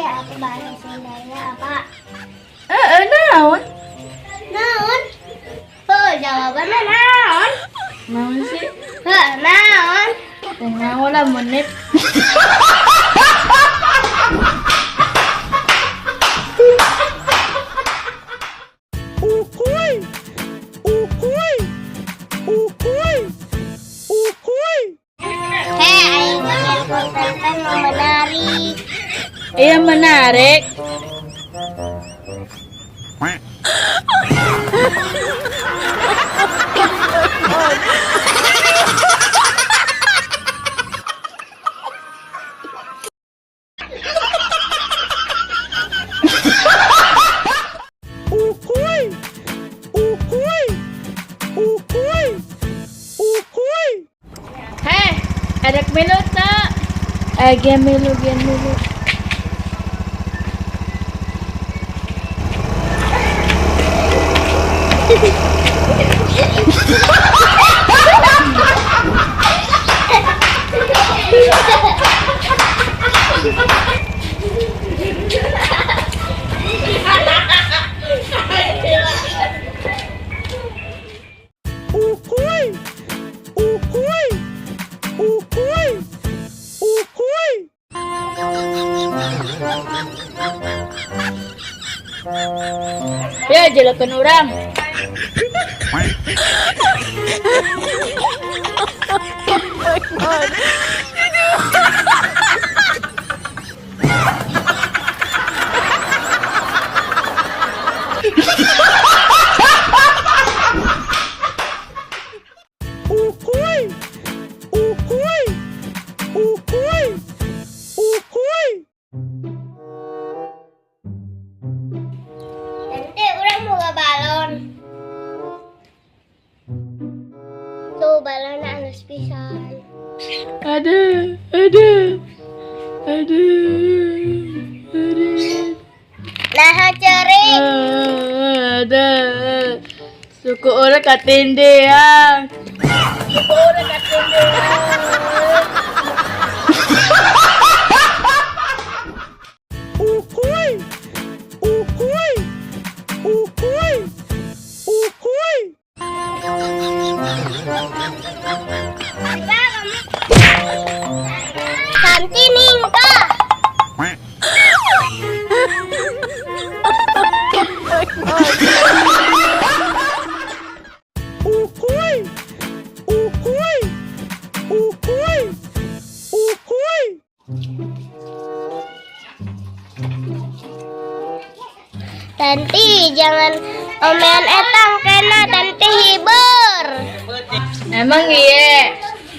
Apa bahasa Sundanya apa? Eh, naon? Naon? Oh, jawabannya naon? Naon sih? Heh, naon? Naon lah menit. Uhuy! Uhuy! Uhuy! Uhuy! Hei, aing bikin konten nu menarik. Iya, menarik. Uhuy! Uhuy! Uhuy! Uhuy! Hei, erek milu teu? Eh, ge milu, ge milu. Uhuy! Uhuy! Uhuy! Uhuy! Ya, jelekeun urang. Uhuy! Uhuy! Uhuy! Uhuy! Nanti urang boga balon. Tuh, balonnya halus pisan. Aduh, aduh, aduh, aduh. Nah, ceurik. Aduh. Suku urang katindihan. Suku urang katindihan. Uhuy! Uhuy! Uhuy! Uhuy! Apa kamu? Santi ningka. Uhuy! Uhuy! Uhuy! Uhuy! Tanti jangan omean etang kena Tanti hiber. Emang iya.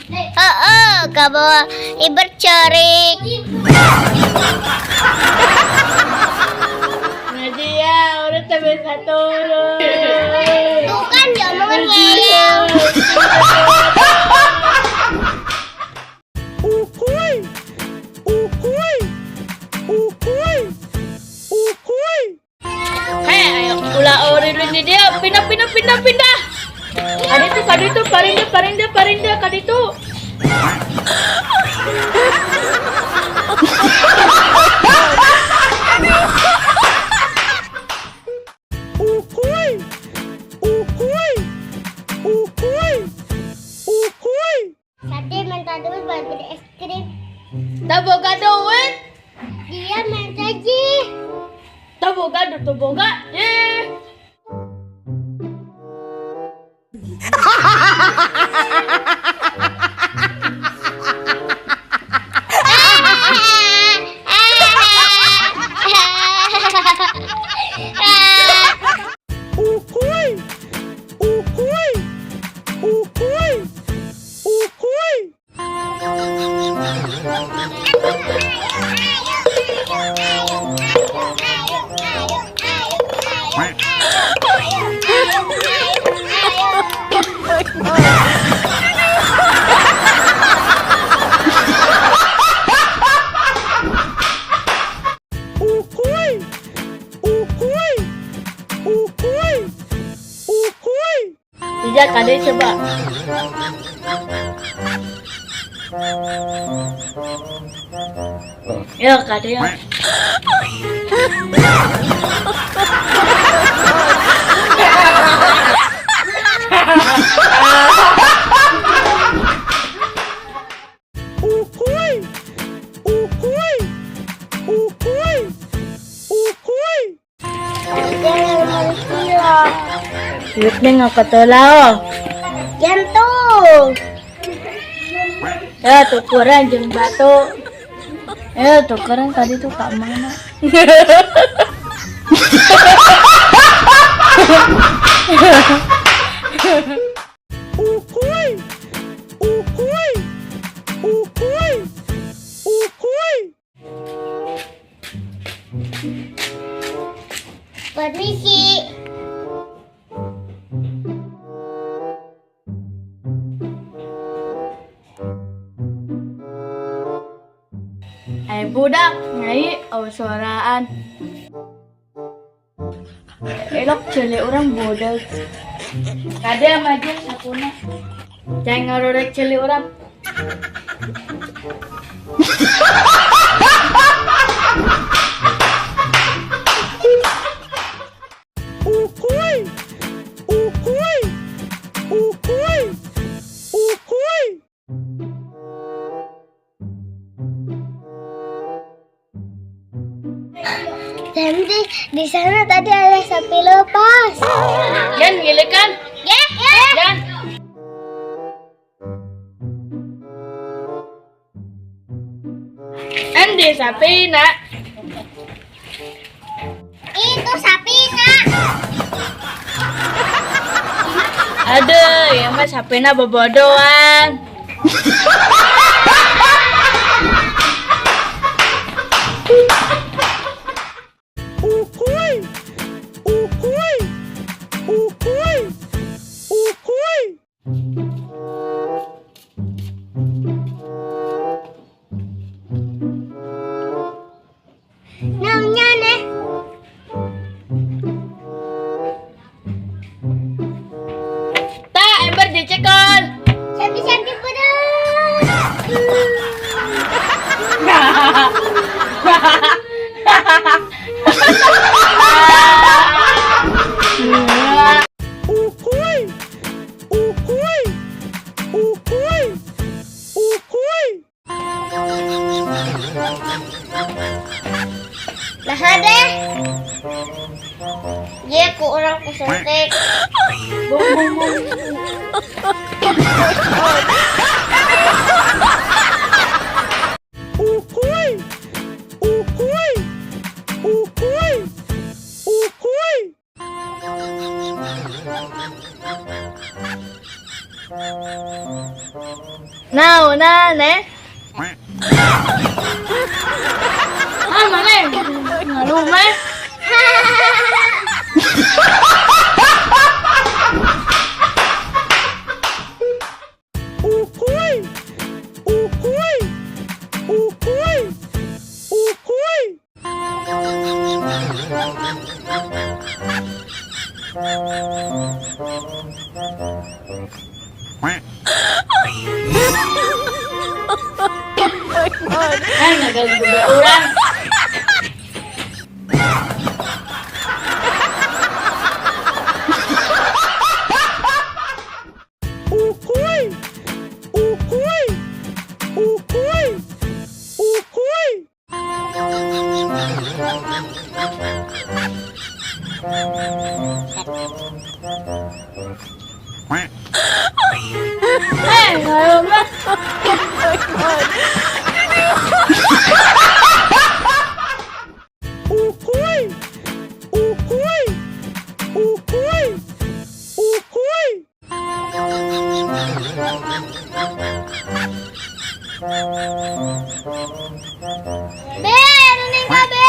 Heeh, kabawa hiber ceurik. Nadia, urang teu bisa turun. Tuh kan diomongan ngeyel. Uhuy! Uhuy! Uhuy! Uhuy! Hei, ayo ulah ulah di dia. Pindah, pindah, pindah, pindah. Kaditu, kaditu, parinda, parinda, parinda, kaditu. Uhuy! Uhuy! Uhuy! Uhuy! Santi minta duit buat beli es krim. Teu boga duit. Dia minta ji. Teu boga, teu boga. Eh. Uhuy! Uhuy! Uhuy! Uhuy! Uhuy! Uhuy! Uhuy! Uhuy! Tidak, kade coba. Yo, kadieu. Uhuy! Uhuy! Uhuy! Uhuy! Jangan manusia. Duit nih ngakatolao. Jantung. Ya, tukuran jeung batu. Ya, tukuran tadi tuh kak mana? Uhuy! Uhuy! Uhuy! Uhuy! Permisi. Eh budak, nyai aw suaraan. Elok ceuli urang budak. Kade maju sakuna. Jangan ngarorek ceuli urang. Uhuy! Uhuy! Uhuy! Uhuy! Nanti di sana tadi ada sapi lepas. Yan, ngilikan. Ya, ya. Yan. Andi sapi nak. Itu sapinya. Aduh, ya mah sapina bobodoan. Uhuy! Uhuy! Uhuy! Uhuy! Namanya nih. Tak, ember dicekal. Sapi-sapi budak. Uhuy! Uhuy! Uhuy! Uhuy! Nah deh. Ye ku urang kusuntik. Bung bung bung. Uhuy! Uhuy! Uhuy! Uhuy! Nah, nah, nih. Ah, mana? Ngalu mah. Uhuy! Uhuy! Uhuy! Uhuy! Ah, ngaganggu urang. Uhuy! Uhuy! Uhuy! Uhuy! Eh, ngalu mah. Uhuy! Uhuy! Uhuy! Uhuy! Be, nuning ka be.